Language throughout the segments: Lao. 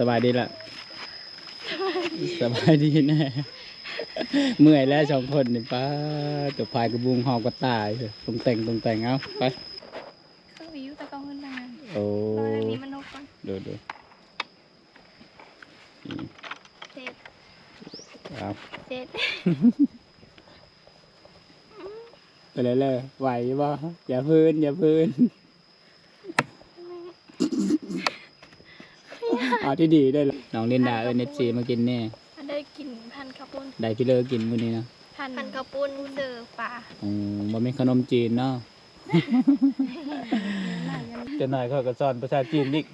ສະບາຍດີລະ ສະບາຍດີແນ່ ເມື່ອຍແລ້ວສອງຄົນນີ້ ປ້າ ຕົວພາຍກະບຸງຮອບກະຕ່າຍ ຕົງແຕ່ງຕົງແຕ່ງ ເອົາໄປ ຄືຢູ່ແຕ່ເກົ່າເພິ່ນນະ ໂອ້ ລອຍນີ້ມັນນົກກ່ອນ ໂດຍໆ ອືມ ເສັດ ເອົາ ເສັດ ໄປເລີຍ ໄຫວຢູ່ບໍ່? ຢ່າຟື້ນ ຢ່າຟື້ນ ເອົາດີໆເດີ ນ້ອງລິນດາເອີ້ນເອັຟຊີມາກິນແນ່ ໄດ້ກິນພັນເຂົ້າປຸ້ນ ໄດ້ພີ່ເລີກິນມື້ນີ້ນະ ພັນເຂົ້າປຸ້ນເສີປາ ອືມ ບໍ່ແມ່ນຂະໜົມຈີນເນາະ ຈັກໜ້ອຍຂ້ອຍກໍສອນພາສາຈີນອີກ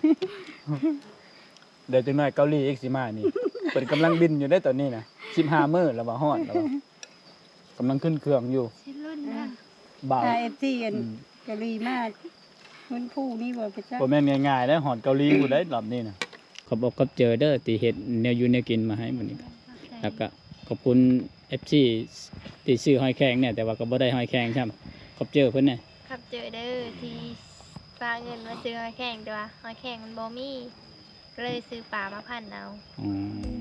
ດຽວຈັກໜ້ອຍເກົາຫຼີອີກຊິມານີ້ ເພິ່ນກຳລັງບິນຢູ່ເດ້ຕອນນີ້ນະ ສິບຫ້າມື້ແລ້ວວ່າ ຮ້ອນແລ້ວວ່າ ກຳລັງຂຶ້ນເຄື່ອງຢູ່ ຊິລຸ້ນນະ ບ່າວ ຖ້າເອັຟຊີອັນ ອືມ ເກົາຫຼີມາ ເງິນຜູ້ນີ້ບໍ່ໄປຈັກ ບໍ່ແມ່ນງ່າຍໆເດ້ ຮອດເກົາຫຼີພຸ້ນໃດ໋ ລອບນີ້ນະ ຂອບອົກຂອບໃຈເດີທີ່ເຮັດແນວຢູ່ແນວກິນມາໃຫ້ມື້ນີ້ ແລ້ວກະຂອບຄຸນເອັຟຊີທີ່ຊື້ຫອຍແຄງແນ່ ແຕ່ວ່າກໍບໍ່ໄດ້ຫອຍແຄງຊ້ຳ ຂອບໃຈເພິ່ນແນ່ ຂອບໃຈເດີທີ່ຝາກເງິນມາຊື້ຫອຍແຄງ ແຕ່ວ່າຫອຍແຄງມັນບໍ່ມີ ກໍເລີຍຊື້ປາມາພັນເອົາ ອືມ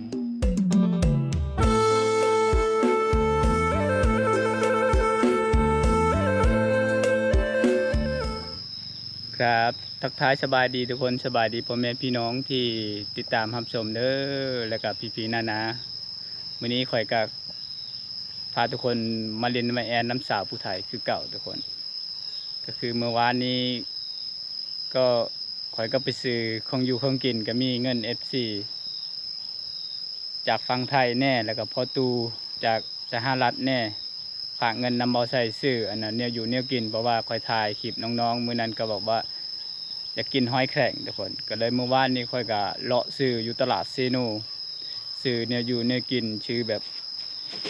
ຄັບ ທັກທາຍສະບາຍດີທຸກຄົນ ສະບາຍດີພໍ່ແມ່ພີ່ນ້ອງທີ່ຕິດຕາມຮັບຊົມເດີ ແລ້ວກະພີ່ໆນ້າໆ ມື້ນີ້ຂ້ອຍກະພາທຸກຄົນມາຫຼິ້ນມາແອ່ນນຳສາວຜູ້ໄທຄືເກົ່າທຸກຄົນ ກໍຄືເມື່ອວານນີ້ກໍຂ້ອຍກໍໄປຊື້ຂອງຢູ່ຂອງກິນ ກໍມີເງິນເອັຟຊີຈາກຝັ່ງໄທແນ່ ແລ້ວກໍພໍ່ຕູ້ຈາກສະຫະລັດແນ່ ຝາກເງິນນຳເບົາໄຊຊື້ອັນນັ້ນແນວຢູ່ແນວກິນ ເພາະວ່າຂ້ອຍຖ່າຍຄລິບນ້ອງໆ ມື້ນັ້ນກໍບອກວ່າຢາກກິນຫອຍແຄງທຸກຄົນ ກໍເລີຍມື້ວານນີ້ຂ້ອຍກໍເລາະຊື້ຢູ່ຕະຫຼາດເຊໂນ ຊື້ແນວຢູ່ແນວກິນ ຊື້ແບບ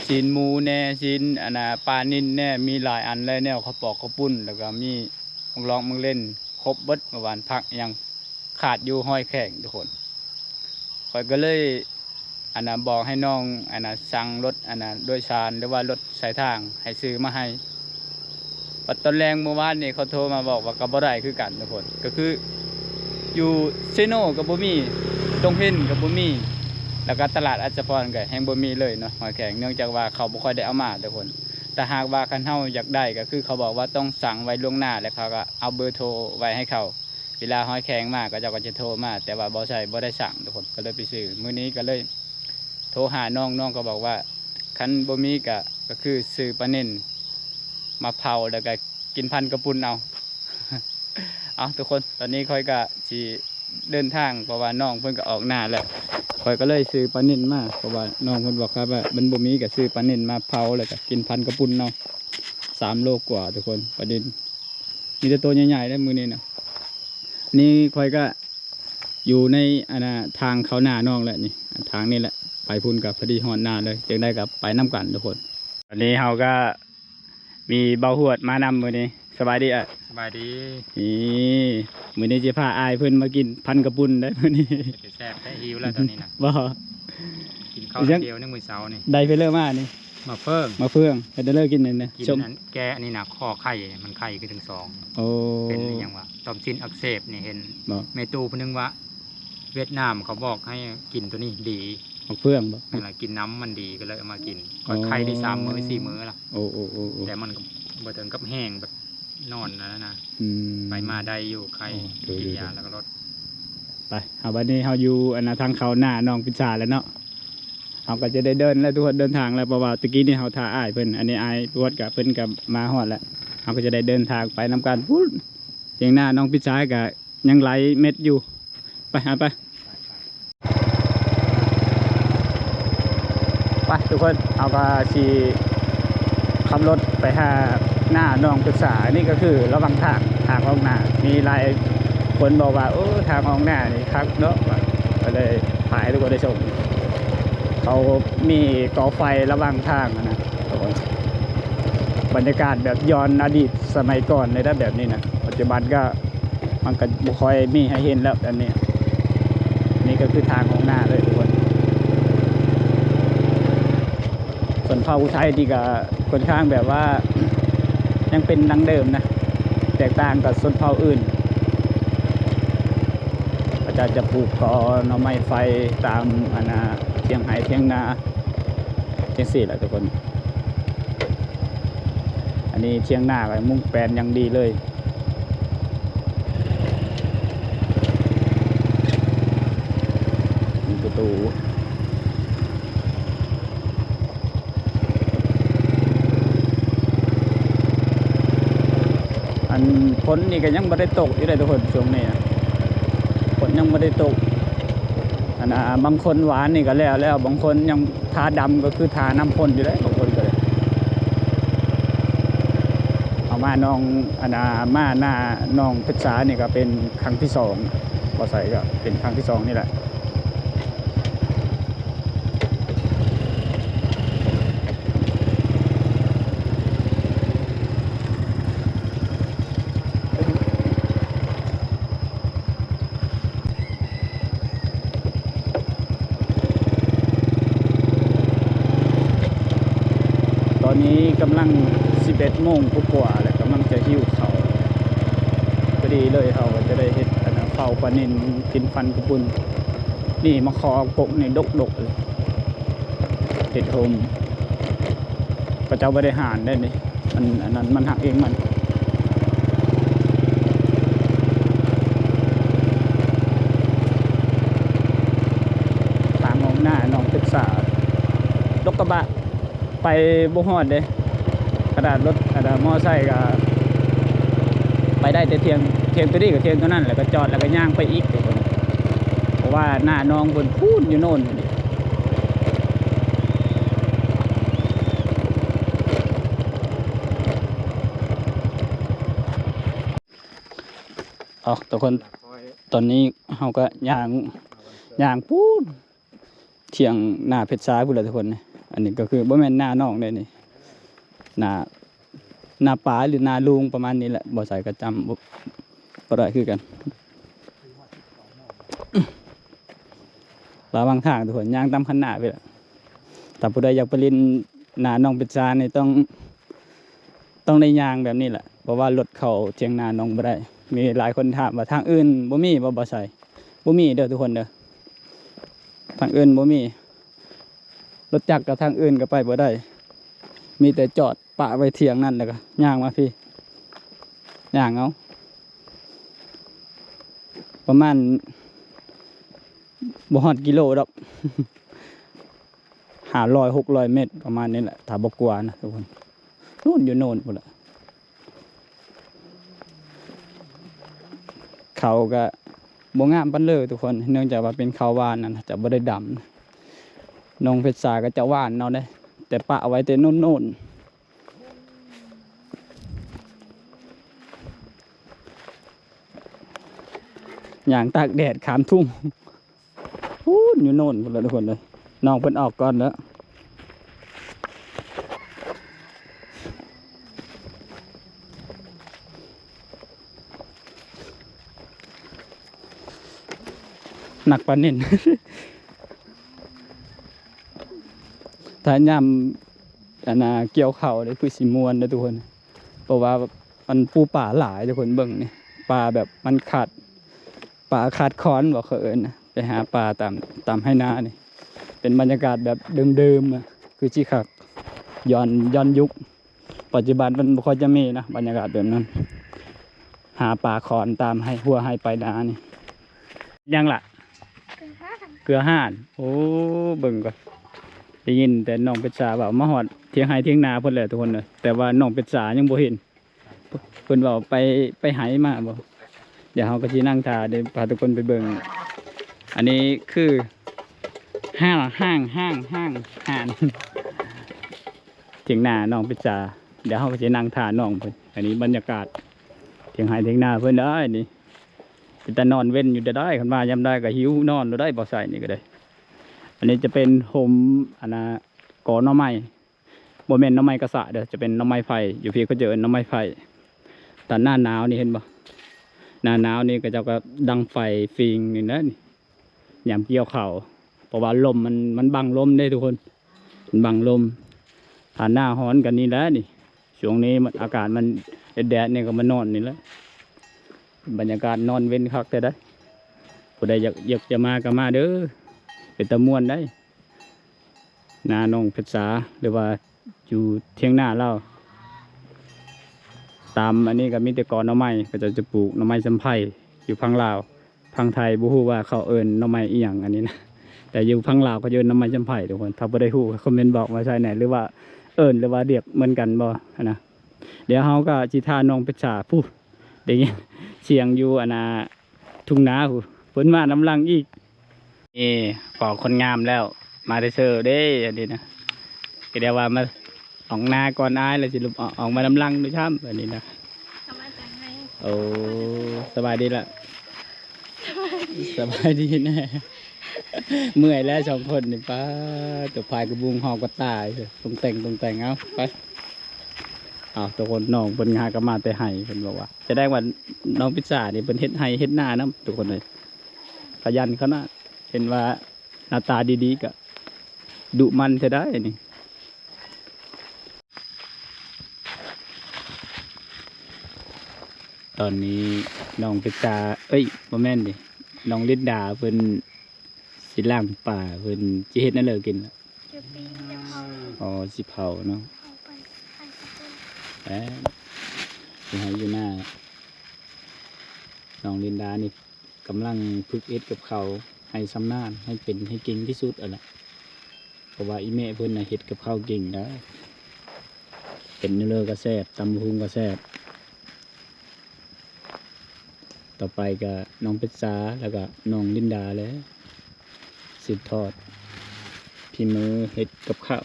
ຊີ້ນໝູແນ່ ຊີ້ນອັນນ່າ ປານິນແນ່ ມີຫຼາຍອັນເລີຍ ແນວເຂົ້າປອກເຂົ້າປຸ້ນ ແລ້ວກໍມີໝາກລອງໝາກເລັ່ນ ຄົບເບິດ ເມື່ອວານ ຜັກຫຍັງ ຂາດຢູ່ຫອຍແຄງທຸກຄົນ ຂ້ອຍກໍເລີຍ ອັນນ່າ ບອກໃຫ້ນ້ອງ ອັນນ່າ ສັ່ງລົດ ອັນນ່າ ໂດຍສານ ຫຼືວ່າລົດສາຍທາງໃຫ້ຊື້ມາໃຫ້ ບັດຕອນແລງມື້ວານນີ້ເຂົາໂທມາບອກວ່າກໍບໍ່ໄດ້ຄືກັນທຸກຄົນ ກໍຄືຢູ່ເຊໂນກໍບໍ່ມີ ດົງເພັນກໍບໍ່ມີ ແລ້ວກໍຕະຫຼາດອັດສະພອນກໍແຮ່ງບໍ່ມີເລີຍເນາະ ຫອຍແຄງ ເນື່ອງຈາກວ່າເຂົາບໍ່ຄ່ອຍໄດ້ເອົາມາທຸກຄົນ ຖ້າຫາກວ່າຄັນເຮົາຢາກໄດ້ກໍຄືເຂົາບອກວ່າຕ້ອງສັ່ງໄວ້ລ່ວງໜ້າ ແລ້ວເຂົາກໍເອົາເບີໂທໄວ້ໃຫ້ເຂົາ ເວລາຫອຍແຄງມາ ເຂົາເຈົ້າກໍຈະໂທມາ ແຕ່ວ່າບໍ່ໃສ່ ບໍ່ໄດ້ສັ່ງທຸກຄົນ ກໍເລີຍໄປຊື້ ມື້ນີ້ກໍເລີຍໂທຫານ້ອງ ນ້ອງກໍບອກວ່າ ຄັນບໍ່ມີກໍ ກໍຄືຊື້ປານິນມາເຜົາ ແລ້ວກໍກິນພັນເຂົ້າປຸ້ນເອົາ ເອົາ ທຸກຄົນ ຕອນນີ້ຂ້ອຍກໍຊິເດີນທາງ ເພາະວ່ານ້ອງເພິ່ນກໍອອກໜ້າແລ້ວ ຂ້ອຍກໍເລີຍຊື້ປານິນມາ ເພາະວ່ານ້ອງເພິ່ນບອກວ່າ ມັນບໍ່ມີ ກໍຊື້ປານິນມາເຜົາ ແລ້ວກໍກິນພັນເຂົ້າປຸ້ນເອົາ ສາມໂລກວ່າທຸກຄົນ ປານິນ ມີແຕ່ໂຕໃຫຍ່ໆເດ້ມື້ນີ້ນະ ນີ້ຂ້ອຍກະຢູ່ໃນ ອັນນ່າ ທາງເຂົ້ານານ້ອງແຫຼະນີ້ ທາງນີ້ແຫຼະ ໄປພຸ້ນກະພໍດີຮອດນາເລີຍ ຈັ່ງໃດກະໄປນຳກັນທຸກຄົນ ອັນນີ້ເຮົາກະມີເບົາຫວດມານຳມື້ນີ້ ສະບາຍດີອ້າຍ ສະບາຍດີ ນີ້ ມື້ນີ້ຊິພາອ້າຍເພິ່ນມາກິນພັນກະປຸ້ນໄດ໋ມື້ນີ້ ເປັນຕາແຊບແທ້ ຫິວແລ້ວຕອນນີ້ນະ ບໍ່ ກິນເຂົ້າດຽວໜຶ່ງມື້ເຊົ້ານີ້ ໄດ້ເພິ່ນເລີມານີ້ ໝາກເຟືອງ ໝາກເຟືອງ ເຮັດໄດ້ເລີກິນນີ້ນະ ກິນອັນແກ່ອັນນີ້ນະ ຄໍໄຂ່ ມັນໄຂ່ຄືທັງສອງ ໂອ້ ເປັນອີ່ຫຍັງວະ ຕໍ່ມຊີ້ນອັກເສບນີ້ ເຫັນແມ່ຕູ້ຜູ້ໜຶ່ງວ່າ ຫວຽດນາມເຂົາບອກໃຫ້ກິນໂຕນີ້ດີ ໝາກເຟືອງບໍ່ ນັ້ນລະ ກິນນຳມັນດີ ກໍເລີຍເອົາມາກິນ ຂ້ອຍໄຂ່ໄດ້ສາມມື້ສີ່ມື້ລະ ໂອ້ ແຕ່ມັນກໍບໍ່ເຖິງກັບແຫ້ງແບບ ນອນນັ້ນນະ ອືມ ໄປມາໄດ້ຢູ່ ໄຂ້ ໂອ້ ໂດຍ ກິນຢາ ໂດຍ ແລ້ວກໍລົດ ໄປ ເຮົາ ບັດນີ້ເຮົາຢູ່ ອັນນ່າ ທາງເຂົ້ານານ້ອງປິດສາແລ້ວເນາະ ເຮົາກໍຈະໄດ້ເດີນແລ້ວ ທຸກຄົນ ເດີນທາງແລ້ວ ເພາະວ່າຕະກີ້ນີ້ເຮົາຖ້າອ້າຍເພິ່ນ ອັນນີ້ອ້າຍປວດກໍເພິ່ນກໍມາຮອດແລ້ວ ເຮົາກໍຈະໄດ້ເດີນທາງໄປນຳກັນພຸ້ນ ທຽງນານ້ອງປິດສາກໍຍັງຫຼາຍເມັດຢູ່ ໄປ ເອົາໄປ. ໄປທຸກຄົນ ເຮົາກໍຊິຂັບລົດໄປຫານານ້ອງພຶກສາ ອັນນີ້ກໍຄືລະຫວ່າງທາງ ທາງອອກນາ ມີຫຼາຍຄົນບອກວ່າ ໂອ້ ທາງອອກນານີ້ຄັກເນາະ ກໍເລີຍຖ່າຍໃຫ້ທຸກຄົນໄດ້ຊົມ ເຂົາມີກໍໄຟລະຫວ່າງທາງນະ ບັນຍາກາດແບບຍ້ອນອະດີດສະໄໝກ່ອນເລີຍນະ ແບບນີ້ນະ ປັດຈຸບັນກໍ ມັນກໍບໍ່ຄ່ອຍມີໃຫ້ເຫັນແລ້ວແບບນີ້ ນີ້ກໍຄືທາງອອກນາເລີຍທຸກຄົນ ຊົນເຜົ່າຜູ້ໄທນີ້ກໍຄ່ອນຂ້າງແບບວ່າ ຍັງເປັນດັ່ງເດີມນະ ແຕກຕ່າງກັບຊົນເຜົ່າອື່ນ ປັດ ຈະ ຈະປູກກໍໜໍ່ໄມ້ໄຟຕາມ ອັນນ່າ ຖຽງໄຮ່ຖຽງນາ ຈັ່ງຊີ້ແຫຼະທຸກຄົນ. ອັນນີ້ຖຽງນາກໍມຸງແປນຢ່າງດີເລີຍ. ມີປະຕູ ອັນຝົນນີ້ກໍຍັງບໍ່ໄດ້ຕົກຢູ່ເດ້ທຸກຄົນ ຊ່ວງນີ້ນະ ຝົນຍັງບໍ່ໄດ້ຕົກ. ອັນນ່າ ບາງຄົນຫວ່ານນີ້ກໍແລ້ວແລ້ວ ບາງຄົນຍັງ ຖ້າດຳກໍຄືຖ້ານ້ຳຝົນຢູ່ເດ້ ບາງຄົນກໍເລີຍ. ເອົາມາໜອງ ອັນນ່າ ມາໜ້າໜອງເພັດຊານີ້ກໍເປັນຄັ້ງທີສອງ ບໍ່ໃສ່ກໍເປັນຄັ້ງທີສອງນີ້ແຫຼະ. ຕອນນີ້ກຳລັງສິບເອັດໂມງກວ່າໆ ແລ້ວກຳລັງຈະຫິວເຂົ້າ ພໍດີເລີຍ. ເຮົາກໍຈະໄດ້ເຮັດ ອັນນ່າ ເຜົາປານິນກິນຟັນກະປຸ້ນ. ນີ້ມາຂໍກົກນີ້ດົກໆ ເລີຍ ເຫັດໂຮມ ເຂົາເຈົ້າບໍ່ໄດ້ຫານໄດ້ນີ້ ມັນ ອັນນັ້ນ ມັນຫັກເອງມັນ. ທາງອອກໜ້າໜອງເພັດຊາ ລົດກະບະໄປບໍ່ຮອດເດ້ ຂະໜາດລົດ ອັນນ່າ ມໍໄຊກໍໄປໄດ້ແຕ່ຖຽງ ຖຽງໂຕນີ້ກັບຖຽງໂຕນັ້ນ ແລ້ວກໍຈອດ ແລ້ວກໍຍ່າງໄປອີກ ເພາະວ່າໜ້າໜອງເພິ່ນພຸ້ນຢູ່ໂນ້ນ. ເອົາ ທຸກຄົນ ຕອນນີ້ເຮົາກໍຍ່າງ ຍ່າງພຸ້ນ ຖຽງນາເພັດຊາພຸ້ນແຫຼະທຸກຄົນ. ອັນນີ້ກໍຄືບໍ່ແມ່ນນານ້ອງເດ້ນີ້ ນາ ນາປ້າ ຫຼື ນາລຸງປະມານນີ້ແຫຼະ ບໍ່ໃສ່ກໍຈຳບໍ່ ບໍ່ໄດ້ຄືກັນ. ລະຫວ່າງທາງທຸກຄົນ ຍ່າງຕາມຄັນນາໄປລະ ຖ້າຜູ້ໃດຢາກໄປຫຼິ້ນນານ້ອງເພັດຊານີ້ ຕ້ອງ ຕ້ອງໄດ້ຍ່າງແບບນີ້ແຫຼະ ເພາະວ່າລົດເຂົ້າຖຽງນານ້ອງບໍ່ໄດ້. ມີຫຼາຍຄົນຖາມວ່າທາງອື່ນບໍ່ມີບໍ່ ບໍ່ໃສ່ ບໍ່ມີເດີທຸກຄົນເດີ ທາງອື່ນບໍ່ມີ. ລົດຈັກກັບທາງອື່ນກໍໄປບໍ່ໄດ້ ມີແຕ່ຈອດປະໄວ້ຖຽງນັ້ນ ແລ້ວກໍຍ່າງມາພີ້ ຍ່າງເອົາ ປະມານບໍ່ຮອດກິໂລດອກ ຫ້າຮ້ອຍ ຫົກຮ້ອຍເມັດປະມານນີ້ແຫຼະ ຖ້າບໍ່ກວ່ານະທຸກຄົນ. ໂນ້ນຢູ່ໂນ້ນພຸ້ນລະ ເຂົາກະບໍ່ງາມປານເລີທຸກຄົນ ເນື່ອງຈາກວ່າເປັນເຂົ້າຫວ່ານນັ້ນ ຈະບໍ່ໄດ້ດຳ. ໜອງເພັດຊາກໍຈະຫວ່ານເອົາເດ້ ແຕ່ປະເອົາໄວ້ແຕ່ໂນ້ນໆ ຍ່າງຕາກແດດຂ້າມທົ່ງ ພຸ້ນຢູ່ໂນ້ນພຸ້ນລະທຸກຄົນເອີຍ. ນ້ອງເພິ່ນອອກກ່ອນແລ້ວ ນັກປານິນ ຖ້າຍາມ ອັນນ່າ ກ່ຽວເຂົ້າເດ້ ຄືຊິມ່ວນເດ້ທຸກຄົນ ເພາະວ່າມັນປູປາຫຼາຍທຸກຄົນ. ເບິ່ງນີ້ ປາແບບມັນຂາດ ປາຂາດຄອນບໍ ເຂົາເອີ້ນນະ ໄປຫາປາຕາມ ຕາມໄຮ່ນານີ້ ເປັນບັນຍາກາດແບບເດີມໆ ອະ ຄືຊິຄັກ ຍ້ອນ ຍ້ອນຍຸກ ປັດຈຸບັນມັນບໍ່ຄ່ອຍຈະມີນະ ບັນຍາກາດແບບນັ້ນ ຫາປາຄອນຕາມໄຮ່ ຮົ້ວໄຮ່ປາຍນານີ້. ຫຍັງລະ? ເກືອຫານ ເກືອຫານ. ໂອ້ ເບິ່ງກ່ອນ ໄດ້ຍິນແຕ່ນ້ອງເພັດສາເວົ້າ ມາຮອດຖຽງໄຮ່ຖຽງນາເພິ່ນແລ້ວທຸກຄົນເອີຍ ແຕ່ວ່ານ້ອງເພັດສາຍັງບໍ່ເຫັນ ເພິ່ນເວົ້າໄປ ໄປໄຮ່ມາບໍ? ດຽວເຮົາກໍຊິນັ່ງຖ້າເດ້ ພາທຸກຄົນໄປເບິ່ງ. ອັນນີ້ຄື ຫ້າງ ຫ້າງ ຫ້າງ ຫ້າງ ຖຽງນານ້ອງເພັດສາ ດຽວເຮົາກໍຊິນັ່ງຖ້ານ້ອງເພິ່ນ. ອັນນີ້ບັນຍາກາດຖຽງໄຮ່ຖຽງນາເພິ່ນເດີ ນີ້ ເປັນຕານອນເວັນຢູ່ເດີ ຄັນມາຍາມໃດກໍຫິວນອນໂລດ ບໍ່ໃສ່ນີ້ກໍໄດ້. ອັນນີ້ຈະເປັນຮົ່ມ ອັນນ່າ ກໍໜໍ່ໄມ້ ບໍ່ແມ່ນໜໍ່ໄມ້ກະສະເດີ ຈະເປັນໜໍ່ໄມ້ໄຜ່ ຢູ່ພີ້ເຂົາເຈົ້າເອີ້ນໜໍ່ໄມ້ໄຜ່. ຕາມໜ້າໜາວນີ້ເຫັນບໍ່ ໜ້າໜາວນີ້ເຂົາເຈົ້າກໍດັງໄຟຟິງນີ້ນະ ນີ້ ຍາມກ່ຽວເຂົ້າ ເພາະວ່າລົມມັນ ມັນບັງລົມເດ້ທຸກຄົນ ມັນບັງລົມ. ຖ້າໜ້າຮ້ອນກໍນີ້ແຫຼະນີ້ ຊ່ວງນີ້ມັນ ອາກາດມັນແດດໆ ນີ້ກໍມານອນນີ້ແຫຼະ. ບັນຍາກາດນອນເວັນຄັກແທ້ໃດ ຜູ້ໃດຢາກ ຢາກຈະມາກໍມາເດີ້ ເປັນຕາມ່ວນໄດ໋ ນານ້ອງເພັດສາ ຫຼືວ່າຢູ່ທຽງນາລາວ. ຕາມອັນນີ້ກໍມີແຕ່ກອໜໍ່ໄມ້ ເຂົາເຈົ້າຈະປູກໜໍ່ໄມ້ຊຳໄພຢູ່ຝັ່ງລາວ. ຝັ່ງໄທບໍ່ຮູ້ວ່າເຂົາເອີ້ນໜໍ່ໄມ້ອີ່ຫຍັງອັນນີ້ນະ ແຕ່ຢູ່ຝັ່ງລາວເຂົາເອີ້ນໜໍ່ໄມ້ຊຳໄພທຸກຄົນ. ຖ້າບໍ່ໄດ້ຮູ້ກໍຄອມເມັນບອກມາໃສ່ແດ່ ຫຼືວ່າເອີ້ນ ຫຼືວ່າຮຽກເໝືອນກັນບໍ່ຫັ້ນນະ. ດຽວເຮົາກໍຊິຖ້ານ້ອງເພັດສາ ຜູ້ ໄດ້ຍິນສຽງຢູ່ອັນນ່າ ທົ່ງນາພຸ້ນ ເພິ່ນມານຳຫຼັງອີກ. ນີ້ພໍຄົນງາມແລ້ວ ມາແຕ່ເຊີເດ້ ອັນນີ້ນະ ກໍໄດ້ວ່າມາອອກໜ້າກ່ອນອ້າຍ ແລ້ວຊິອອກ ອອກມານຳຫຼັງດ້ວຍຊ້ຳ ອັນນີ້ນະ. ເຂົ້າມາຈາກໃນ ໂອ້ ສະບາຍດີລະ ສະບາຍດີແນ່. ເມື່ອຍແລ້ວສອງຄົນນີ້ ປ້າ ຕົວພາຍກະບຸງ ຮອບກະຕ່າຍ ຕົງແຕ່ງ ຕົງແຕ່ງ. ເອົາ ໄປ ເອົາ ທຸກຄົນ ນ້ອງເພິ່ນຫາກໍມາແຕ່ໄຮ່ ເພິ່ນບອກວ່າ ສະແດງວ່ານ້ອງພິດສານີ້ເພິ່ນເຮັດໄຮ່ເຮັດນານຳ ທຸກຄົນເອີຍ ຂະຫຍັນຂະໜາດ. ເຫັນວ່າໜ້າຕາດີໆ ກະດຸໝັ່ນແທ້ໄດ໋ນີ້. ຕອນນີ້ນ້ອງເພັດສາ ເອີຍ ບໍ່ແມ່ນເດ ນ້ອງລິນດາເພິ່ນຊິລ້າງປາ ເພິ່ນຊິເຮັດແນວໃດກິນລະ? ຊິປີ້ງ ຊິເຜົາ ອໍ ຊິເຜົາເນາະ ເອົາໄປ ໄປກັບເພິ່ນ ແລ້ວຢູ່ໄຮ່ຢູ່ນາ. ນ້ອງລິນດານີ້ ກຳລັງຝຶກເຮັດກັບເຂົ້າໃຫ້ຊຳນານ ໃຫ້ເປັນໃຫ້ເກັ່ງທີ່ສຸດຫັ້ນແຫຼະ ເພາະວ່າອີ່ແມ່ເພິ່ນນະເຮັດກັບເຂົ້າເກັ່ງໄດ໋ ເປັນແນວເລີກະແຊບ ຕຳບັກຫຸ່ງກະແຊບ. ຕໍ່ໄປກະນ້ອງເປັດສາ ແລ້ວກະນ້ອງລິນດາແຫຼະ ສືບທອດຝີມືເຮັດກັບເຂົ້າ.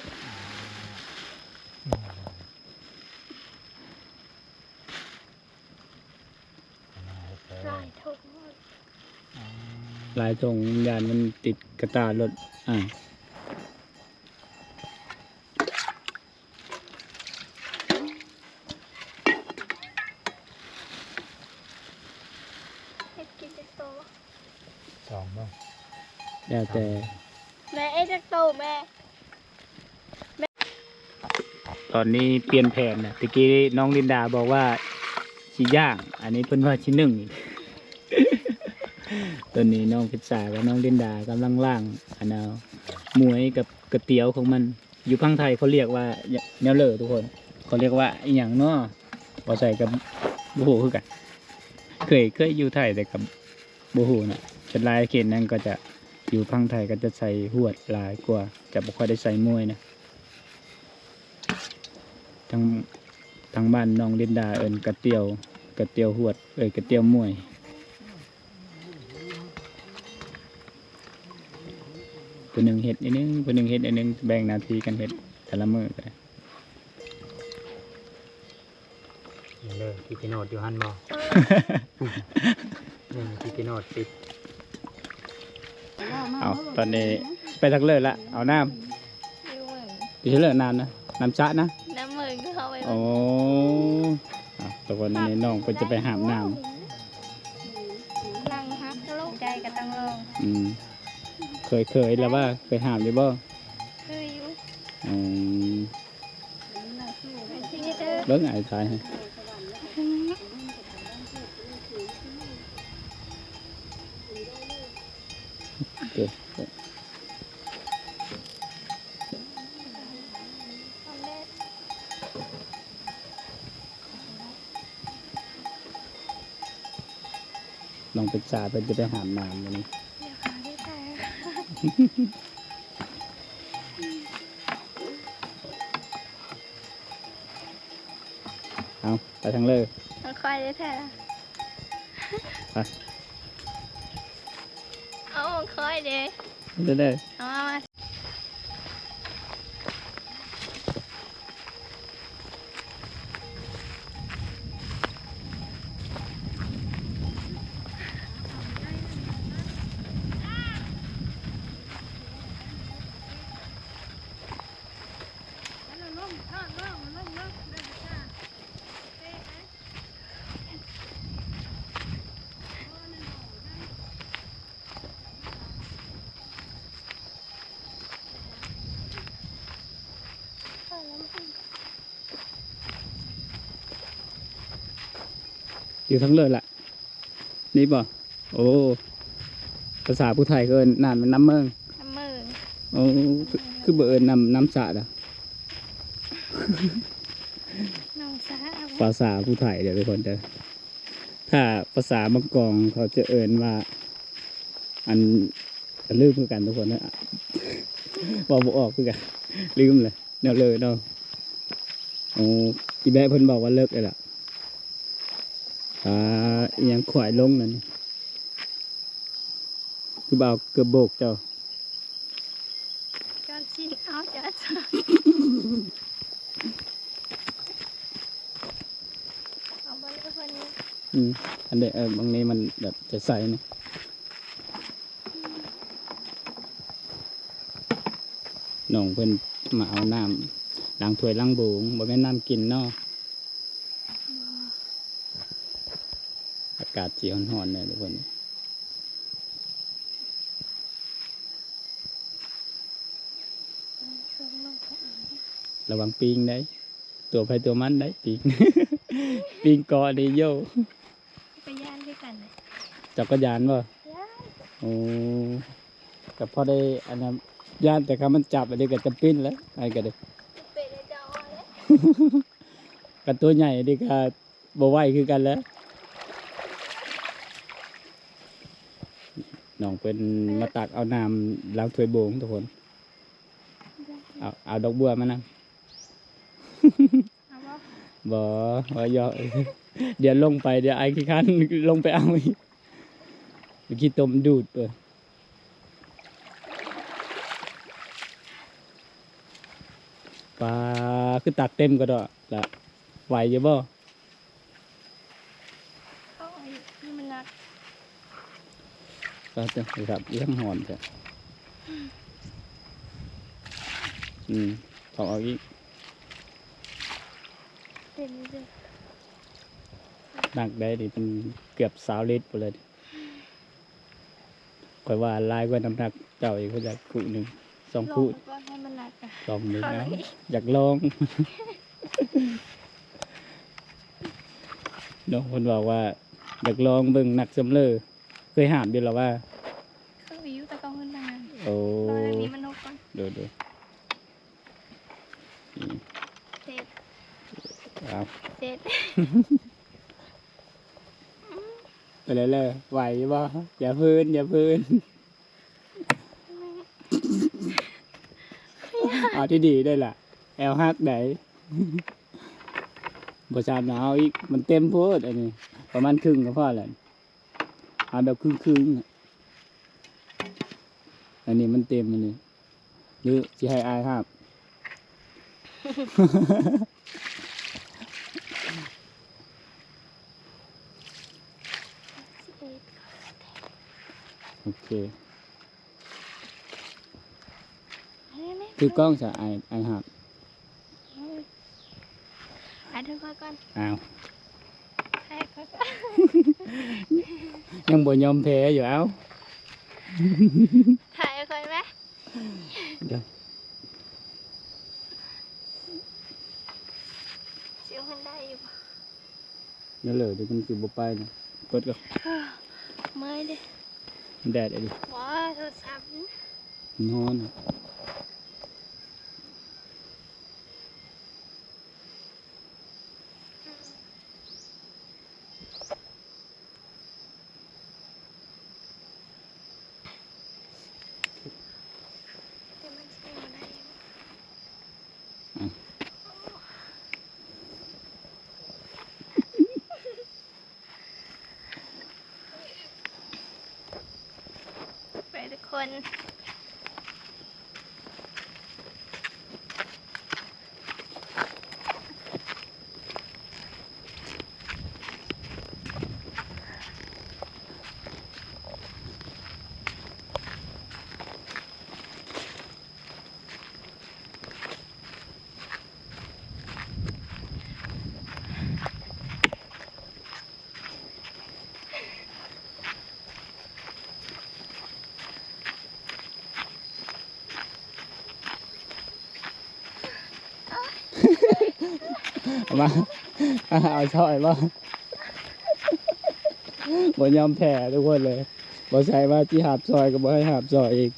ຫຼາຍຖົງ ຫຼາຍຖົງ ຢ້ານມັນຕິດກະຕ່າລົດ ອ່າ ເຮັດກິນຈັກໂຕ? ສອງບໍ່? ແລ້ວແຕ່ ແມ່ ເຮັດຈັກໂຕແມ່? ຕອນນີ້ປ່ຽນແຜນນະ ຕະກີ້ນ້ອງລິນດາບອກວ່າຊິຍ່າງ ອັນນີ້ເພິ່ນວ່າຊິໜຶ້ງ. ຕອນນີ້ນ້ອງພິດສາກັບນ້ອງລິນດາກຳລັງລ້າງ ອັນນ່າ ໝວຍກັບກະຕຽວຂອງມັນ. ຢູ່ຝັ່ງໄທເຂົາຮຽກວ່າແນວເລີ ທຸກຄົນ ເຂົາຮຽກວ່າອີ່ຫຍັງເນາະ? ບໍ່ໃສ່ກໍບໍ່ຮູ້ຄືກັນ ເຄີຍ ເຄີຍຢູ່ໄທແຕ່ກໍບໍ່ຮູ້ນະ. ສ່ວນຫຼາຍເຂດນັ້ນກໍຈະ ຢູ່ຝັ່ງໄທກໍຈະໃສ່ຫວດຫຼາຍກວ່າ ຈະບໍ່ຄ່ອຍໄດ້ໃສ່ໝວຍນະ. ທາງ ທາງບ້ານນ້ອງລິນດາເອີ້ນກະຕຽວ ກະຕຽວຫວດ ເອີຍ ກະຕຽວໝວຍ. ຜູ້ໜຶ່ງເຮັດໜ້ອຍໜຶ່ງ ຜູ້ໜຶ່ງເຮັດໜ້ອຍໜຶ່ງ ແບ່ງໜ້າທີ່ກັນເຮັດແຕ່ລະມື້ກໍໄດ້. ເບິ່ງເດີ ທີ່ໄປນອດຢູ່ຫັ້ນບໍ່? ເບິ່ງທີ່ໄປນອດຕິດ. ເອົາ ຕອນນີ້ໄປທາງເລີລະ ເອົານ້ຳ ຢູ່ເລີນ້ຳນະ ນ້ຳສະນະ ນ້ຳເໝິງເຂົາໄປ. ໂອ້ ເອົາ ຕະວັນນີ້ນ້ອງເພິ່ນຈະໄປຫາບນ້ຳ ນັ່ງຮັກລົງໃຈກໍຕ້ອງລອງ. ອືມ ເຄີຍ ເຄີຍແລ້ວວ່າ ເຄີຍຫາບຢູ່ບໍ່? ເຄີຍຢູ່. ອືມ ເບິ່ງອ້າຍຖ່າຍໃຫ້ ນ້ອງເປັດສາເພິ່ນຈະໄປຫາບນ້ຳມື້ນີ້. ເອົາ ໄປທາງເລີ ຂອງຂ້ອຍເດ້ແທ້. ໄປ ເອົາຂອງຂ້ອຍເດ້ ເດີໆ ເອົາມາ ມາ. ຢູ່ທາງເລີລະ ນີ້ບໍ່? ໂອ້ ພາສາຜູ້ໄທເອີ້ນນ້ຳ ນ້ຳເມີງ ນ້ຳເມີງ. ໂອ້ ຄື ຄືບໍ່ເອີ້ນນ້ຳ ນ້ຳສະລະ? ນ້ອງສະ ພາສາຜູ້ໄທເດີ້ທຸກຄົນເດີ້. ຖ້າພາສາບາງກອງເຂົາຈະເອີ້ນວ່າ ອັນ ລືມຄືກັນທຸກຄົນເດີ້ ເວົ້າບໍ່ອອກຄືກັນ ລືມແລ້ວ ແນວເລີເນາະ. ໂອ້ ອີແບະເພິ່ນບອກວ່າເລິກແລ້ວລະ. ອ່າ ອີຫຍັງ ຂວາຍລົງນັ້ນ ຄືບໍ່ເອົາເກີບໂບກເຈົ້າ? ການຊິເອົາຈາກ ເອົາບໍ່ເລີຍເພິ່ນນີ້. ອືມ ອັນເດ ເອີ ບາງນີ້ມັນແບບຈະໃສນີ້. ນ້ອງເພິ່ນມາເອົານ້ຳລ້າງຖ້ວຍລ້າງໂບງ ບໍ່ແມ່ນນ້ຳກິນເນາະ. ອາກາດຊິຮ້ອນໆແດ່ທຸກຄົນ. ລະວັງປີງໄດ໋ ຕົວໃຜຕົວມັນໄດ໋ ປີງ ປີງເກາະນີ້ໂຢ. ກະຢ້ານຄືກັນ. ເຈົ້າກະຢ້ານບໍ່? ຢ້ານ. ໂອ້ ກະພໍໄດ້ອັນນັ້ນ ຢ້ານແຕ່ຄັນມັນຈັບອັນນີ້ກະຈຳເປັນແຫຼະ ອັນນີ້ກະເດ້ ຈຳເປັນແລ້ວເຈົ້າເອົາແຫຼະ. ກະຕົວໃຫຍ່ນີ້ກະບໍ່ໄຫວຄືກັນແຫຼະ. ນ້ອງເພິ່ນມາຕັກເອົານ້ຳລ້າງຖ້ວຍໂບງທຸກຄົນ. ເອົາ ເອົາດອກບົວມານຳ. ເອົາບໍ່? ບໍ່ ບໍ່ຢອກ ດຽວລົງໄປ ດຽວອ້າຍຂີ້ຄ້ານລົງໄປເອົາອີກ ຂີ້ຕົມດູດເບິ່ງ. ປາ ຄືຕັກເຕັມກະດອກລະ ໄຫວຢູ່ບໍ່? ເອົາ ອັນນີ້ມັນໜັກ. ປາ ເຈົ້າ ຄືຄັບ ອີຫຍັງຮ້ອນແທ້. ອືມ ເຂົາເອົາອີກ ເຕັມເລີຍ. ໜັກໄດ໋ນີ້ ເປັນເກືອບຊາວລິດພຸ້ນແຫຼະ. ຂ້ອຍວ່າຫຼາຍກວ່ານ້ຳໜັກເຈົ້າອີກ ຂ້ອຍຢາກຄູ່ໜຶ່ງ ສອງຄູ່ ລອງເບິ່ງກ່ອນ ໃຫ້ມັນໜັກ ລອງເບິ່ງ ເອົາ ຢາກລອງ. ນ້ອງເພິ່ນບອກວ່າຢາກລອງເບິ່ງໜັກສ່ຳເລີ ເຄີຍຫາບຢູ່ລະວ່າ? ເຄີຍຢູ່ ແຕ່ເກົ່າເພິ່ນທຳງານ. ໂອ້ ລອງອັນນີ້ມັນນົກກ່ອນ. ໂດຍໆ. ອືມ ເສັດ ເອົາ ເສັດ ໄປເລີຍ ໄຫວຢູ່ບໍ່? ຢ່າຟື້ນ ຢ່າຟື້ນ ເອົາດີໆໄດ້ລະ ແອວຫັກໄດ໋. ບໍ່ຊ້ຳນະ ເອົາອີກ ມັນເຕັມໂພດ ອັນນີ້ປະມານຄຶ່ງກະພໍແລ້ວ. ເອົາແບບຄຶ່ງໆ ອັນນີ້ມັນເຕັມ ອັນນີ້ ຫຼືຊິໃຫ້ອ້າຍຫາບ? ໂອເຄ ຖືກ້ອງຊະ ອ້າຍ ອ້າຍຫາບ. ອືມ ໄປເດີ ຂ້ອຍກ່ອນ. ອ້າວ ໃຫ້ຂ້ອຍກ່ອນ ຍັງບໍ່ຍອມແພ້ຢູ່. ເອົ້າ ຖ່າຍໃຫ້ຂ້ອຍແມະ. ດຽວ ຊິເອົາໃຫ້ໄດ້ຢູ່ບໍ່? ແນວເລີ ດຽວມັນຊິບໍ່ໄປນະ. ເປີດກ່ອນ ເມື່ອຍເດ້. ແດດອີ່ຫຼີ. ວ້າ ໂທລະສັບ ຮ້ອນ. ໄປທຸກຄົນ. ເອົາມາ ເອົາຊ່ອຍບໍ່? ບໍ່ຍອມແພ້ທຸກຄົນເລີຍ. ບໍ່ໃສ່ວ່າຊິຫາບຊ່ອຍກໍບໍ່ໃຫ້ຫາບຊ່ອຍອີກ.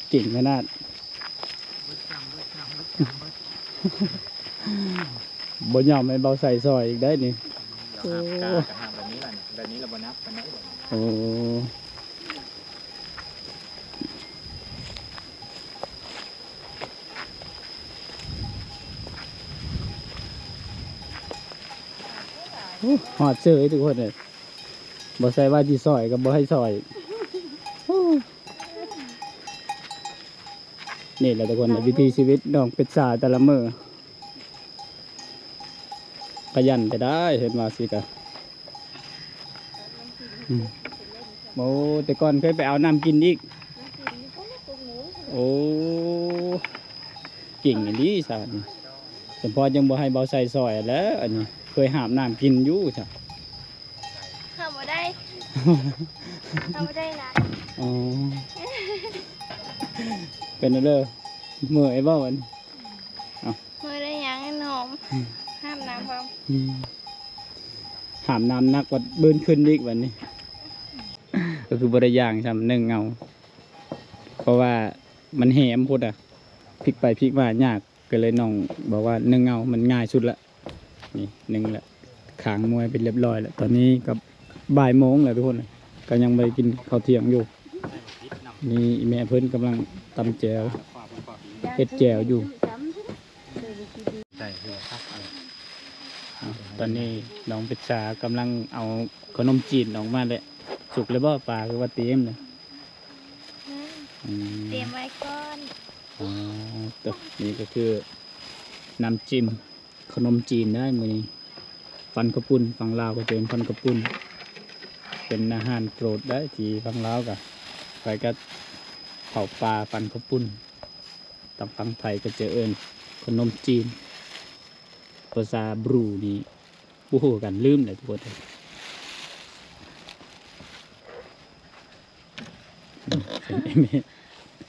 ເກັ່ງຂະໜາດ. ບໍ່ຍອມໃຫ້ເບົາໃສ່ຊ່ອຍອີກໄດ໋ນີ້. ດຽວຫາບກາ ໂອ້ ກໍຫາບແບບນີ້ລະ ແບບນີ້ລະບໍ່ໜັກປານໃດ. ໂອ້ ໂອ້ ຮອດເຊີຍທຸກຄົນເອີຍ. ບໍ່ໃສ່ວ່າຊິຊ່ອຍກໍບໍ່ໃຫ້ຊ່ອຍ. ໂອ້ ນີ້ແຫຼະທຸກຄົນ ວິຖີຊີວິດນ້ອງເປັດສາແຕ່ລະມື້. ຂະຫຍັນແທ້ດາຍ ເຫັນວ່າຊິກະ ອືມ ໂອ້ ແຕ່ກ່ອນເຄີຍໄປເອົານ້ຳກິນອີກ. ໂອ້ ເກັ່ງອີ່ຫຼີຊະ ສຳພໍຍັງບໍ່ໃຫ້ເບົາໃສ່ຊ່ອຍແລ້ວ. ອັນນີ້ເຄີຍຫາບນ້ຳກິນຢູ່ຊະ. ເຂົ້າບໍ່ໄດ້ ເຂົ້າບໍ່ໄດ້ນະ. ອໍ ເປັນແນວໃດ ເມື່ອຍບໍ່ບັດນີ້? ເອົາ ເມື່ອຍໄດ້ຫຍັງ ຫອມ ອືມ ຫາບນ້ຳພ້ອມ ອືມ ຫາບນ້ຳໜັກບັດບືນຂຶ້ນອີກບັດນີ້ ກໍຄືບໍ່ໄດ້ຍ່າງຊ້ຳ ໜຶ້ງເອົາ ເພາະວ່າມັນແຫມໂພດອະ ພິກໄປພິກມາຍາກ ກໍເລີຍນ້ອງບອກວ່າໜຶ້ງເອົາ ມັນງ່າຍສຸດລະ. ນີ້ໜຶ້ງລະ ຄ້າງມວຍເປັນຮຽບຮ້ອຍລະ. ຕອນນີ້ກໍບ່າຍໂມງແລ້ວທຸກຄົນ ກໍຍັງບໍ່ໄດ້ກິນເຂົ້າທ່ຽງຢູ່. ນີ້ອີ່ແມ່ເພິ່ນກຳລັງຕຳແຈ່ວ ເຮັດແຈ່ວຢູ່. ຕອນນີ້ນ້ອງເປັດສາກຳລັງເອົາຂະໜົມຈີນອອກມາແລ້ວ. ສຸກແລ້ວບໍ່? ປາຄືວ່າຕຽມແລ້ວ. ອືມ ອືມ ຕຽມໄວ້ກ່ອນ. ອໍ ໂຕ ນີ້ກໍຄືນ້ຳຈິ້ມ ຂະໜົມຈີນໄດ໋ມື້ນີ້ ປັ້ນເຂົ້າປຸ້ນ. ຝັ່ງລາວກໍຈະເອີ້ນປັ້ນເຂົ້າປຸ້ນ ເປັນອາຫານໂປດໄດ໋ ທີ່ຝັ່ງລາວກະ ໃຜກໍເຂົ້າປ່າ ປັ້ນເຂົ້າປຸ້ນ. ທາງຝັ່ງໄທກໍຈະເອີ້ນຂະໜົມຈີນ. ພາສາບຣູນີ້ບໍ່ຮູ້ຄືກັນ ລືມແລ້ວທຸກຄົນ. ເ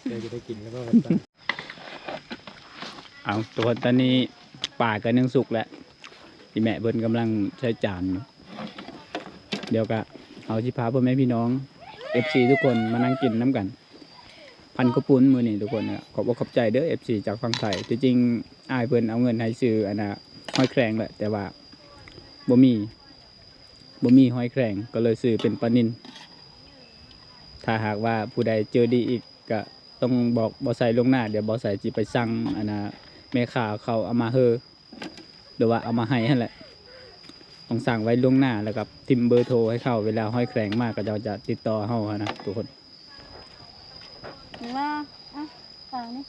ຈົ້າຈະໄດ້ກິນແລ້ວບໍ່? ເອົາ ທຸກຄົນ ຕອນນີ້ປາກໍໜຶ້ງສຸກແລ້ວ ອີ່ແມ່ເພິ່ນກຳລັງໃສ່ຈານຢູ່. ດຽວກະເຮົາຊິພາພໍ່ແມ່ພີ່ນ້ອງ ເອັຟຊີ ທຸກຄົນມານັ່ງກິນນຳກັນ ປັ້ນເຂົ້າປຸ້ນມື້ນີ້ທຸກຄົນ. ຂອບອົກຂອບໃຈເດີ ເອັຟຊີ ຈາກຝັ່ງໄທ. ທີ່ຈິງອ້າຍເພິ່ນເອົາເງິນໃຫ້ຊື້ອັນນ່າ ຫອຍແຄງແຫຼະ ແຕ່ວ່າບໍ່ມີ ບໍ່ມີຫອຍແຄງ ກໍເລີຍຊື້ເປັນປານິນ. ຖ້າຫາກວ່າຜູ້ໃດເຈີດີອີກ ກະຕ້ອງບອກບ່າວໄຊລ່ວງໜ້າ ດຽວບ່າວໄຊຊິໄປສັ່ງອັນນ່າ ແມ່ຄ້າເຂົາເອົາມາເຮີ ຫຼືວ່າເອົາມາໃຫ້ຫັ້ນແຫຼະ. ຕ້ອງສັ່ງໄວ້ລ່ວງໜ້າ ແລ້ວກໍຖິ້ມເບີໂທໃຫ້ເຂົາ ເວລາຫອຍແຄງມາ ເຂົາເຈົ້າຈະຕິດຕໍ່ເຮົາຫັ້ນນະທຸກຄົນ. ວ່າ ເອົາ ຝາກນີ້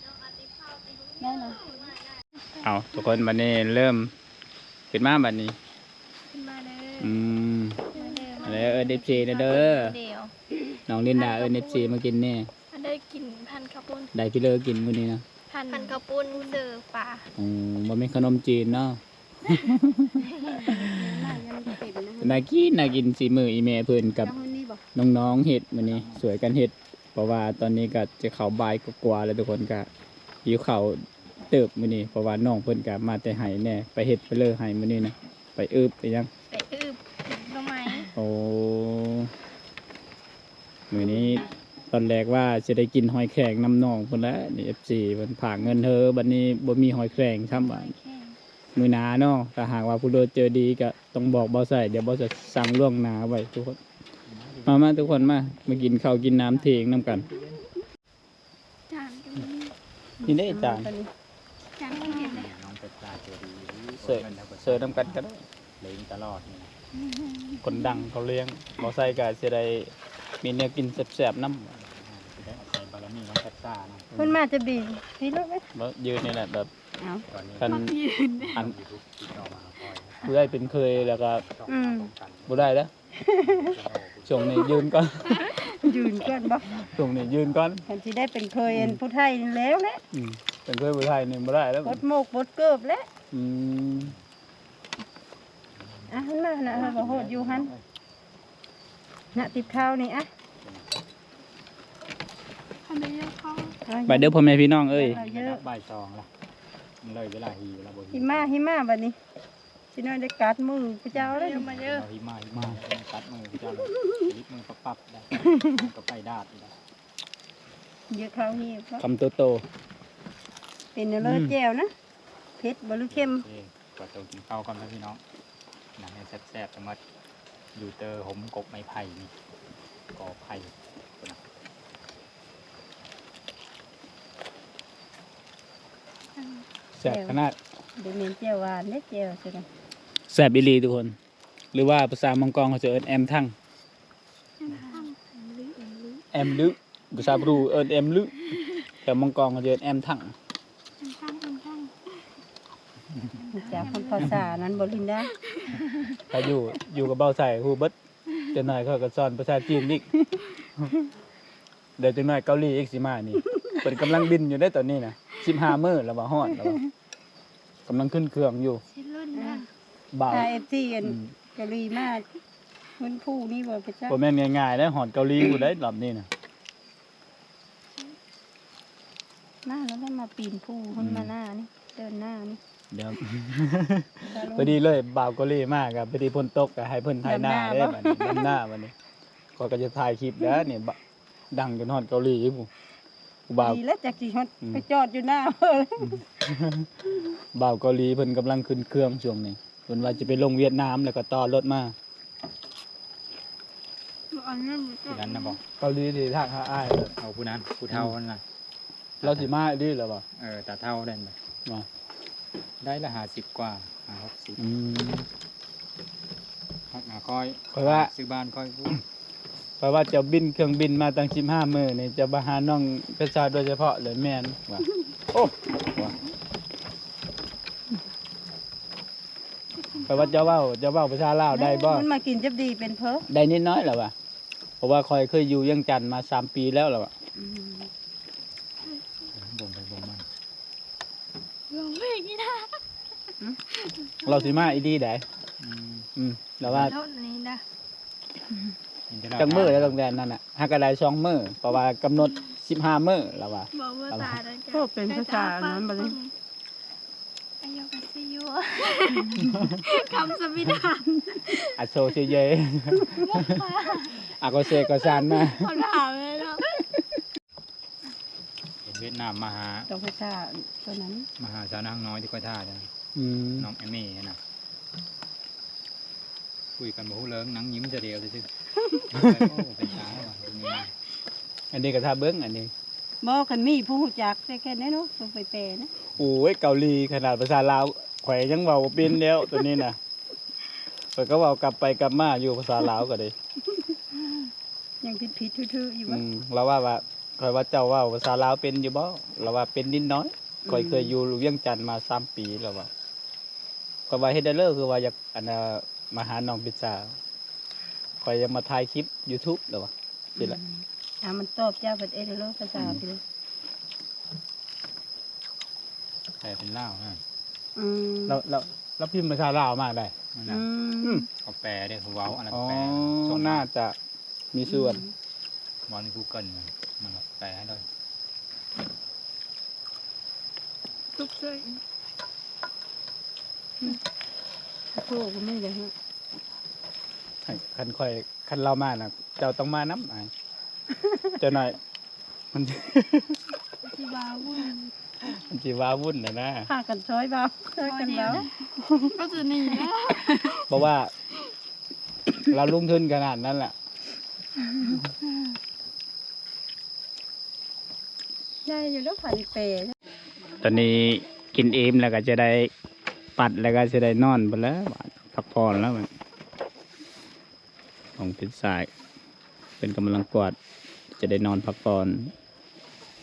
ໄດ້ລະ. ເອົາ ທຸກຄົນ ບັດນີ້ເລີ່ມ ຂຶ້ນມາບັດນີ້ ຂຶ້ນມາເດີ. ອືມ ມາເດີ ມາເດີ ເອີ້ນ ເອັຟຊີ ແດ່ເດີ. ດຽວ ນ້ອງລິນດາເອີ້ນ ເອັຟຊີ ມາກິນແດ່. ອັນໃດກິນພັນເຂົ້າປຸ້ນ ໄດ້ພິເລີກິນມື້ນີ້ນະ ພັນເຂົ້າປຸ້ນເສີປາ. ໂອ້ ບໍ່ແມ່ນຂະໜົມຈີນເນາະ. ໜ້າກິນ ໜ້າກິນ ສີມືອີ່ແມ່ເພິ່ນກັບນ້ອງໆເຮັດມື້ນີ້ ຊ່ວຍກັນເຮັດ. ເພາະວ່າຕອນນີ້ກໍຈະເຂົ້າບ່າຍກວ່າໆແລ້ວ ທຸກຄົນກໍຫິວເຂົ້າເຕີບມື້ນີ້ ເພາະວ່ານ້ອງເພິ່ນກໍມາແຕ່ໄຮ່ແດ່ ໄປເຮັດໄປເລີໄຮ່ມື້ນີ້ນະ ໄປອຶບໄປຫຍັງ ໄປອຶບໜໍ່ໄມ້. ໂອ້ ມື້ນີ້ຕອນແລກວ່າຊິໄດ້ກິນຫອຍແຄງນຳນ້ອງພຸ້ນແຫຼະ ນີ້ ເອັຟຊີ ເພິ່ນຝາກເງິນເຮີ ບັດນີ້ບໍ່ມີຫອຍແຄງຊ້ຳ. ມື້ໜ້າເນາະ ຖ້າຫາກວ່າຜູ້ໃດເຈີດີກໍຕ້ອງບອກບ່າວໄຊ ດຽວບ່າວໄຊສັ່ງລ່ວງໜ້າໄວ້ທຸກຄົນ. ມາ ມາທຸກຄົນ ມາ ມາກິນເຂົ້າກິນນ້ຳທ່ຽງນຳກັນ. ຈານກໍມີ ນີ້ເດ້ຈານ ຈານກໍເຫັນເດ້. ນ້ອງເປັດຕາເຈີດີ ເຊີນ ເຊີນນຳກັນກໍໄດ້ ເລີຍຕະຫຼອດນີ້ ຄົນດັງເຂົາລ້ຽງ. ບ່າວໄຊກໍຊິໄດ້ມີແນວກິນແຊບໆນຳ ຊິໄດ້ອາໄສບາລະມີນ້ອງເປັດຕານຳ. ເພິ່ນມາຈະບີ ພີ້ລູກເອີຍ ບໍ່ ຢືນນີ້ແຫຼະ ແບບ ເອົ້າ ຄັນ ອັນ ຜູ້ໃດເປັນເຄີຍແລ້ວກໍ ອືມ ບໍ່ໄດ້ເດ້. ຊ່ວງນີ້ຢືນກ່ອນ ຢືນກ່ອນບໍ່? ຊ່ວງນີ້ຢືນກ່ອນ ຄັນຊິໄດ້ເປັນເຄີຍ ອືມ ອັນຜູ້ໄທນີ້ແລ້ວແຫຼະ. ອືມ ເປັນເຄີຍຜູ້ໄທນີ້ບໍ່ໄດ້ແລ້ວ ປົດໝວກປົດເກີບແຫຼະ. ອືມ ອ່ະ ຫັ້ນມາຫັ້ນນະ ເຮົາບໍ່ໂຫດຢູ່ຫັ້ນນະ ຕິບເຂົ້ານີ້ ອ່ະ ເອົາ ໄປເດີພໍ່ແມ່ພີ່ນ້ອງເອີຍ. ເອົາເຢີ ບ່າຍສອງລະ ມັນເລີຍເວລາຫິວລະ ບໍ່ຫິວ. ຫິມາ ຫິມາບັດນີ້. ຊິນ້ອຍໄດ້ກັດມືພະເຈົ້າແລ້ວນີ້. ມາເດີ ມາ ມາ ມາ ກັດມືພະເຈົ້າເລີຍ ລິບມືປັບໆ ໄດ້ ກໍໄປດາດ ເຢາະເຂົ້າຫິວເນາະ ຄຳໂຕໆ. ເປັນແນວເລີ ອືມ ແຈ່ວນະ ເຜັດບໍ່ຫຼືເຄັມ? ໂອເຄ ຂໍຕົວກິນເຂົ້າກ່ອນເດີພີ່ນ້ອງ ນັ່ງໃຫ້ແຊບໆ ທັງໝົດ ຢູ່ເຕີຫົມກົກໄມ້ໄຜ່ນີ້ ກໍໄຜ່ພຸ້ນນະ. ແຊບຂະໜາດ ບໍ່ແມ່ນແຈ່ວຫວານເດ້ ແຈ່ວຊິນະ ແຊບອີ່ຫຼີທຸກຄົນ. ຫຼືວ່າພາສາມົງກອງເຂົາຈະເອີ້ນແອມທັງ ແອມລຶ ພາສາບຣູເອີ້ນແອມລຶ ແຕ່ມົງກອງເຂົາຈະເອີ້ນແອມທັງ. ຈາກພາສານັ້ນບໍ່ລິນດາ ຖ້າຢູ່ ຢູ່ກັບເບົາໄຊຮູ້ເບິດ. ຈັກໜ້ອຍຂ້ອຍກໍສອນພາສາຈີນອີກ ດຽວຈັກໜ້ອຍເກົາຫຼີອີກຊິມານີ້ ເພິ່ນກຳລັງບິນຢູ່ເດ້ຕອນນີ້ນະ ສິບຫ້າມື້ແລ້ວວ່າຮອດແລ້ວວ່າ ກຳລັງຂຶ້ນເຄື່ອງຢູ່ ຊິລຸ້ນນະ ບ່າວ ຖ້າເອັຟຊີອັນ ອືມ ເກົາຫຼີມາຂຶ້ນພູນີ້ບໍ່ໄປຈັກ ບໍ່ແມ່ນງ່າຍໆເດ້ ຮອດເກົາຫຼີພຸ້ນໃດ໋ລອບນີ້ນະ. ມາແລ້ວ ມາປີນພູພຸ້ນ ອືມ ມາໜ້ານີ້ ເດີນໜ້ານີ້ ດຽວ ພໍດີເລີຍ ບ່າວເກົາຫຼີມາກໍພໍດີຝົນຕົກ ກໍໃຫ້ເພິ່ນໄຖນາເດ້ ດຳນາບໍ່ ບັດນີ້ ດຳນາບັດນີ້ ຂ້ອຍກໍຈະຖ່າຍຄລິບແລ້ວນີ້ ບ- ດັງຈົນຮອດເກົາຫຼີພຸ້ນ ຜູ້ບ່າວ ດີແລ້ວ ຈັກຊິຮອດ ອືມ ໄປຈອດຢູ່ໜ້າ ອືມ ບ່າວເກົາຫຼີເພິ່ນກຳລັງຂຶ້ນເຄື່ອງຊ່ວງນີ້ ເພິ່ນວ່າຈະໄປລົງຫວຽດນາມ ແລ້ວກໍຕໍ່ລົດມາ ອັນນັ້ນບໍ່ ຜູ້ນັ້ນນະບໍ່? ເກົາຫຼີທີ່ທັກຫາອ້າຍ ເອົາຜູ້ນັ້ນ ຜູ້ເຖົ້ານັ້ນນະ ອືມ ລາວຊິມາອີ່ຫຼີແລ້ວບໍ່? ເອີ ຕາເຖົ້ານັ້ນນະ ບໍ່ ໄດ້ລະຫ້າສິບກວ່າ ຫ້າຫົກສິບ ອືມ ຮັກຫາຂ້ອຍ ຂ້ອຍວ່າ ຊື້ບ້ານຂ້ອຍພຸ້ນ ຂ້ອຍວ່າເຈົ້າບິນເຄື່ອງບິນມາຕັ້ງສິບຫ້າມື້ນີ້ ເຈົ້າມາຫານ້ອງເພັດຊາໂດຍສະເພາະເລີຍ ແມ່ນວ່າ ໂອ້ ວ່າ ແປວ່າເຈົ້າເວົ້າ ເຈົ້າເວົ້າພາສາລາວໄດ້ບໍ່? ມັນມາກິນຈັບດີເປັນເພີ ໄດ້ນິດໜ້ອຍແລ້ວວ່າ ເພາະວ່າຂ້ອຍເຄີຍຢູ່ວຽງຈັນມາສາມປີແລ້ວ ແລ້ວວ່າ ອືມ ບົ່ງໄປບົ່ງມາ ລົງເພງນີ້ນະ ອືມ ລາວຊິມາອີ່ຫຼີໃດ ອືມ ອືມ ແລ້ວວ່າ ລົດນີ້ນະ ຈັກມື້ແລ້ວ ຕັ້ງແຕ່ນັ້ນນະ ຫາກະໄດ້ສອງມື້ ເພາະວ່າກຳນົດສິບຫ້າມື້ ລາວວ່າ ເວົ້າພາສານັ້ນ ໂອ້ ເປັນພາສາອັນນັ້ນບັດນີ້ ອາໂຍກາເຊໂຍ ຄຳສະມິດານ ອາໂຊເຊເຍ ອາໂກເຊໂກຊານມາ ເຂົາຖາມເລີຍເນາະ ເຫດວຽດນາມມາຫາ ຕ້ອງໄປຖ້າຕົວນັ້ນ ມາຫາສາວນາງນ້ອຍທີ່ຂ້ອຍຖ້ານັ້ນ ອືມ ນ້ອງແອມມີຫັ້ນນະ ຄຸຍກັນບໍ່ຮູ້ເລື່ອງ ນັ່ງຍິ້ມເທື່ອດຽວຊື່ໆ ໂອ້ ເປັນຕາຍວ່າ ອັນນີ້ກໍຖ້າເບິ່ງ ອັນນີ້ ບໍ່ ຄັນມີຜູ້ຮູ້ຈັກແທ້ແຄ່ນັ້ນເນາະ ຕ້ອງໄປແປນະ ໂອ້ຍ ເກົາຫຼີຂະໜາດພາສາລາວ ຂ້ອຍຍັງເວົ້າບໍ່ເປັນແລ້ວໂຕນີ້ນະ ຂ້ອຍກໍເວົ້າກັບໄປກັບມາຢູ່ພາສາລາວກໍໄດ້ ຍັງຜິດໆຖືໆຢູ່ ອືມ ລາວວ່າ ວ່າ ຂ້ອຍວ່າເຈົ້າເວົ້າພາສາລາວເປັນຢູ່ບໍ່? ລາວວ່າເປັນນິດໜ້ອຍ ອືມ ຂ້ອຍເຄີຍຢູ່ວຽງຈັນມາສາມປີ ລາວວ່າ ຂ້ອຍວ່າເຮັດໄດ້ເລີ ຄືວ່າຢາກ ອັນນ່າ ມາຫານ້ອງພິດຊາ ຂ້ອຍຢາກມາຖ່າຍຄລິບຢູທູບ ລາວວ່າ ຊີ້ແຫຼະ ອືມ ຖ້າມັນຕອບເຈົ້າເພິ່ນເຮັດໄດ້ເລີ ພາສາ ອືມ ພີ້ ແປເປັນລາວນະ ອືມ ລາວ ລາວ ລາວພິມພາສາລາວມາໄດ້ ນັ້ນນະ ອືມ ອືມ ເຂົາແປເດ້ ເຂົາເວົ້າ ອັນນັ້ນ ອໍ ແປ ສົ່ງ ໜ້າຈະມີສ່ວນ ອືມ ເວົ້າໃນກູເກີນ ມັນແປໃຫ້ເລີຍ ທຸກເຊີຍ ອືມ ໂທກໍມີເດ້ ຄັນຂ້ອຍ ຄັນລາວມານະ ເຈົ້າຕ້ອງມານຳ ອ້າຍ ເຈົ້າໜ້ອຍ ມັນ ຊິວ້າວຸ້ນ ມັນຊິວ້າວຸ້ນນະນະ ພາກັນຊ່ອຍເວົ້າ ຊ່ອຍກັນເວົ້າ ກໍຈະໜີນະ ເພາະວ່າລາວລົງທຶນຂະໜາດນັ້ນແຫຼະ ໄດ້ຢູ່ດອກ ພາໄດ້ແປ ຕອນນີ້ກິນອີ່ມແລ້ວກໍຈະໄດ້ປັດ ແລ້ວກໍຈະໄດ້ນອນພຸ້ນແຫຼະ ພັກຜ່ອນແລ້ວ ນ້ອງເປັນຊາຍ ເພິ່ນກຳລັງກວາດ ຈະໄດ້ນອນພັກຜ່ອນ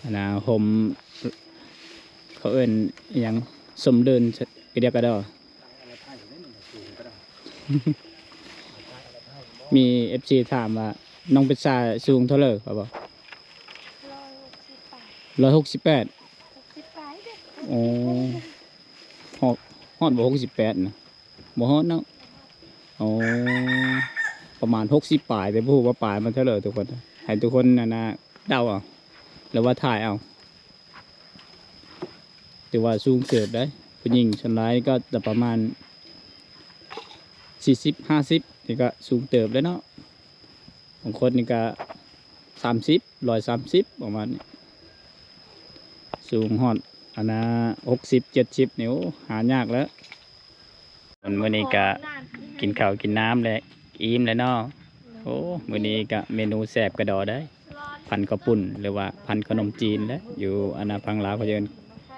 ອັນນ່າ ຫົ່ມ ເຂົາເອີ້ນອີ່ຫຍັງ ສົມເດີ່ນກະດຽກກະດໍ ມີເອັຟຊີຖາມວ່າ ນ້ອງເປັນຊາຍສູງເທົ່າໃດ ວ່າບໍ່? ຮ້ອຍຫົກສິບແປດ ຫົກສິບປາຍເດ້ ໂອ້ ຮອດ ຮອດບໍ່ ຫົກສິບແປດນະ? ບໍ່ຮອດເນາະ ໂອ້ ປະມານຫົກສິບປາຍ ແຕ່ບໍ່ຮູ້ວ່າປາຍມັນເທົ່າໃດທຸກຄົນ ໃຫ້ທຸກຄົນ ອັນນ່າ ເດົາເອົາ ຫຼືວ່າທາຍເອົາ ຖືວ່າສູງເຕີບໄດ໋ ຜູ້ຍິງສ່ວນຫຼາຍກໍຈະປະມານ ສີ່ສິບ ຫ້າສິບ ນີ້ກໍສູງເຕີບແລ້ວເນາະ. ບາງຄົນນີ້ກໍສາມສິບ ຮ້ອຍສາມສິບ ປະມານນີ້. ສູງຮອດອັນນ່າ ຫົກສິບ ເຈັດສິບ ນີ້ ໂອ້ ຫາຍາກແລ້ວ. ມື້ນີ້ກະກິນເຂົ້າກິນນ້ຳແລ້ວ ອີ່ມແລ້ວເນາະ. ໂອ້ ມື້ນີ້ກະເມນູແຊບກະດໍໄດ໋ ພັນເຂົ້າປຸ້ນ ຫຼືວ່າພັນຂະໜົມຈີນເດ້. ຢູ່ອັນນ່າ ຝັ່ງລາວເຂົາເອີ້ນ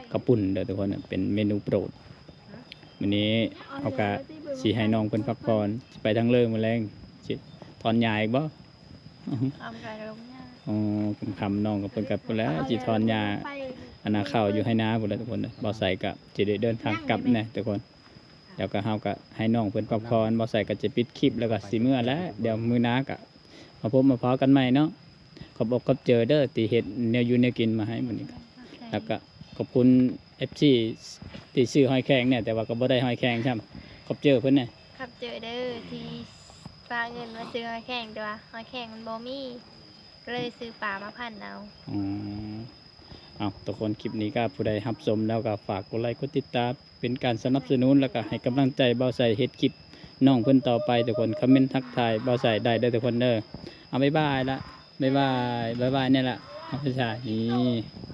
ເຂົ້າປຸ້ນເດີທຸກຄົນ ເປັນເມນູໂປດ. ມື້ນີ້ເຮົາກະຊິໃຫ້ນ້ອງເພິ່ນພັກຜ່ອນ. ຊິໄປທາງເລີມື້ແລງ ຊິຖອນຫຍ້າອີກບໍ່? ຄ່ຳກະລົງຫຍ້າ. ອໍ ຄ່ຳໆ ນ້ອງກັບເພິ່ນກັບພຸ້ນແຫຼະ ຊິຖອນຫຍ້າ ອັນນ່າ ເຂົ້າຢູ່ໄຮ່ນາພຸ້ນແຫຼະທຸກຄົນ. ບ່າວໄຊກະຊິໄດ້ເດີນທາງກັບແດ່ທຸກຄົນ. ແລ້ວກໍເຮົາກໍໃຫ້ນ້ອງເພິ່ນພັກຜ່ອນ ບ່າວໄຊກໍຈະປິດຄລິບ ແລ້ວກໍຊິເມືອແລ້ວ. ດຽວມື້ໜ້າກໍມາພົບມາພໍ້ກັນໃໝ່ເນາະ. ຂອບອົກຂອບໃຈເດີທີ່ເຮັດແນວຢູ່ແນວກິນມາໃຫ້ມື້ນີ້. ແລ້ວກໍຂອບຄຸນເອັຟຊີທີ່ຊື້ຫອຍແຄງແດ່ ແຕ່ວ່າກໍບໍ່ໄດ້ຫອຍແຄງຊ້ຳ. ຂອບໃຈເພິ່ນແດ່. ຂອບໃຈເດີທີ່ຝາກເງິນມາຊື້ຫອຍແຄງ ແຕ່ວ່າຫອຍແຄງມັນບໍ່ມີ ກໍເລີຍຊື້ປາມາພັນເອົາ. ອໍ ເອົາ ທຸກຄົນ ຄລິບນີ້ກໍຜູ້ໃດຮັບຊົມແລ້ວກໍຝາກກົດໄລກົດຕິດຕາມ ເປັນການສະໜັບສະໜູນ ແລ້ວກໍໃຫ້ກຳລັງໃຈບ່າວໄຊເຮັດຄລິບນ້ອງເພິ່ນຕໍ່ໄປ. ທຸກຄົນຄອມເມັນທັກທາຍບ່າວໄຊໄດ້ເດີທຸກຄົນເດີ. ເອົາ ບາຍບາຍລະ ບາຍບາຍ ບາຍບາຍແດ່ລະ ເອົາ ພາສານີ້.